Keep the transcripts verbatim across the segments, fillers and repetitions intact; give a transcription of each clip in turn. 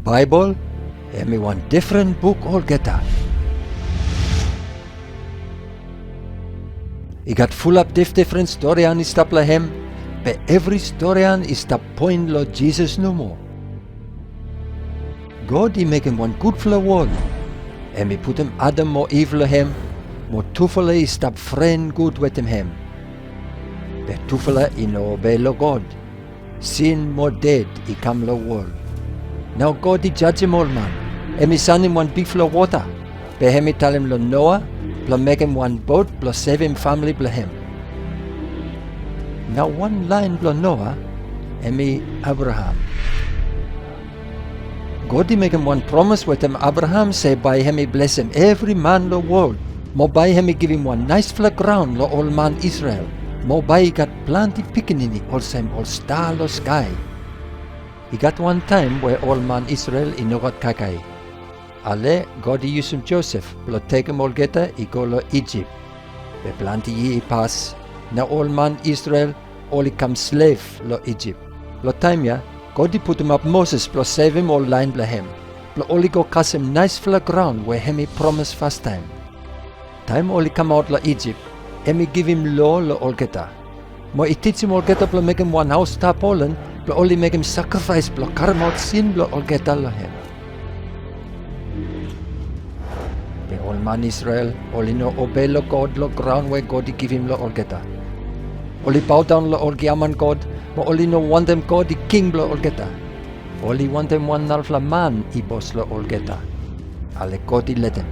Baebol hemi wan defren buk olgeta. I gat fulap difdifren storian i stap long hem, be evri storian i stap poen long Jisas nomo. God i mekem wan gudfala wol. Hemi putum Adam mo Iv long hem, mo tufala i stap fren gud wetem hem. Be tufala i no obei long God. Sin mo ded i kam long wol. Nao God i jajem ol man. Hemi sanem wan bigfala wota, be hemi talem long Noa blong mekem wan bot blong sevem famle blong hem. Nao wan laen blong Noa hemi Abraham. God i mekem wan promes wetem Abraham se bae hemi blesem evri man long wol, mo bae hemi givim wan naesfala graon long ol man Isrel, mo bae i gat plante pikinini olsem ol sta long skae. I gat wan taem we ol man Isrel i no gat kaikai. Ale God i yusum Josef blong tekem olgeta i go long Ijip. Be plante yia i pas, nao ol man Isrel oli kam slev long Ijip. Long taem ya, God i putumap Moses blong sevem ol laen blong hem, blong oli go kasem naesfala graon we hemi promes fastaem. Taem oli kamaot long Ijip, hemi givim loa long olgeta, mo i tijim olgeta blong mekem wan haos tapolen blong oli mekem sakrifaes blong karemaot sin blong olgeta long hem. Be ol man Isrel oli no obei long God long graon we God i givim long olgeta. Oli baodaon long ol giaman god, mo oli no wantem God i king blong olgeta. Oli wantem wan narafala man i bos long olgeta. Ale God i letem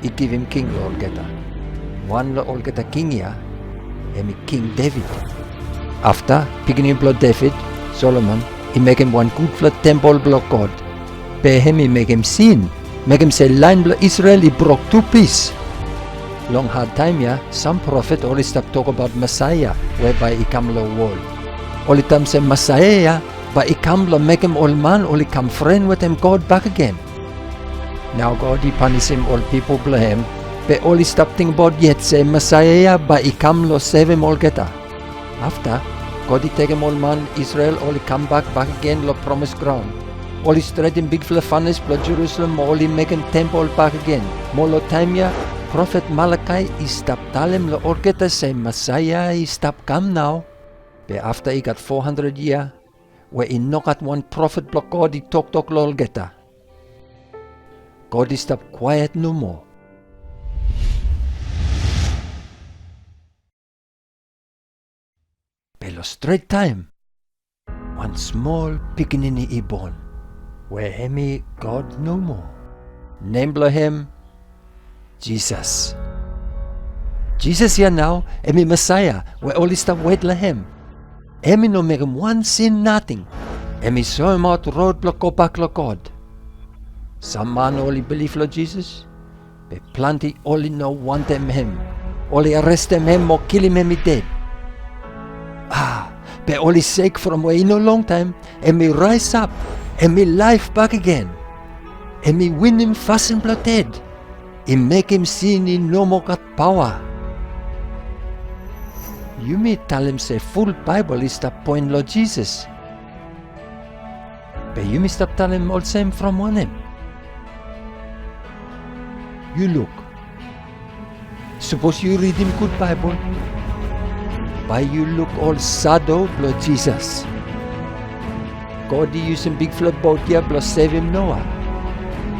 i givim king long olgeta. Wan long olgeta king ya hemi King Deved. Afta pikinini blong Deved, Solomon, i mekem wan gudfala tempol blong God. Be hemi mekem sin, mekem se laen blong Isrel i brok tu pis. Long hadtaem ya sam profet oli stap tokbaot Mesaea we bae i kam long wol. Oli talem se Mesaea ya bae i kam blong mekem ol man oli kam fren wetem God bakegen. Nao God i panisim ol pipol blong hem, be oli stap tingbaot yet se Mesaea ya bae i kam long sevem olgeta. Afta God i tekem ol man Isrel oli kambak bakegen long promes graon. Oli stretem bigfala fanes blong Jerusalem mo oli mekem tempol bakegen. Mo long taem ya profet Malakai i stap talem long olgeta se Mesaea i stap kam nao. Be afta i gat fo handred yia we i no gat wan profet blong God i toktok long olgeta. God i stap kwaet nomo. Be long stret taem wan smol pikinini i bon, we hemi God nomo. Nem blong hem Jisas. Jisas ya nao hemi Mesaea we oli stap wet long hem. Hemi no mekem wan sin nating. Hemi soemaot rod blong gobak long God. Sam man oli bilif long Jisas, be plante oli no wantem hem. Oli arestem hem mo kilim hem i ded. A, be oli sek from we i no longtaem hemi raesap, hemi laef bakegen. Hemi winim fasin blong ded. I mekem sin i no moa gat paoa. Yumi talem se ful Baebol i stap poen long Jisas. Be yumi stap talem olsem from wanem? Yu luk. Sapos yu ridim gud Baebol, bae yu luk ol sado blong Jisas. God i yusum bigfala bot ya blong sevem Noa.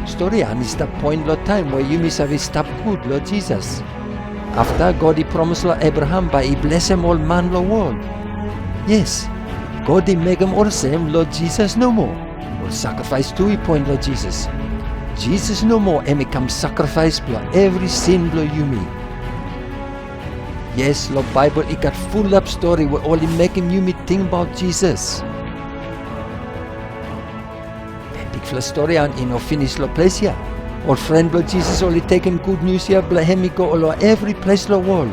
Storian i stap poen long taem we yumi save stap gud long Jisas. Afta God i promes long Abraham bae i blesem ol man long wol. Yes, God i mekem olsem long Jisas nomo. Ol sakrifaes tu i poen long Jisas. Jisas nomo hemi kam sakrifaes blong evri sin blong yumi. Yes, long Baebol i gat fulap stori we oli mekem yumi tingbaot Jisas. Be bigfala storian i no finis long ples ya. Ol fren blong Jisas oli tekem gud nius ya blong hem i go long evri ples long wol.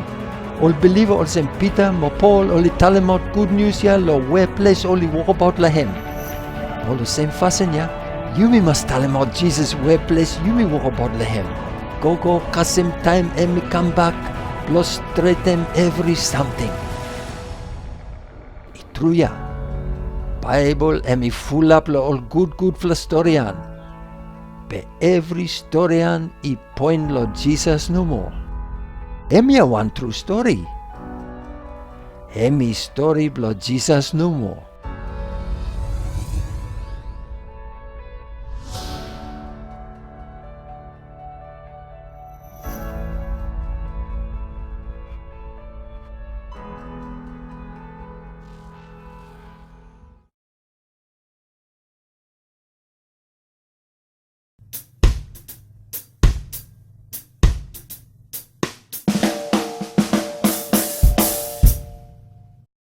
Ol biliva olsem Pita mo Pol oli talemaot gud nius ya long we ples oli wokabaot long hem. Mo long sem fasin ya, yumi mas talemaot Jisas we ples yumi wokabaot long hem. Gogo kasem taem hem i kambak blong stretem evri samting. I tru ya. Baebol hemi fulap long ol gudgudfala storian. be evri storian i poen long Jisas nomo. Hemia wan tru stori. Hem i stori blong Jisas nomo.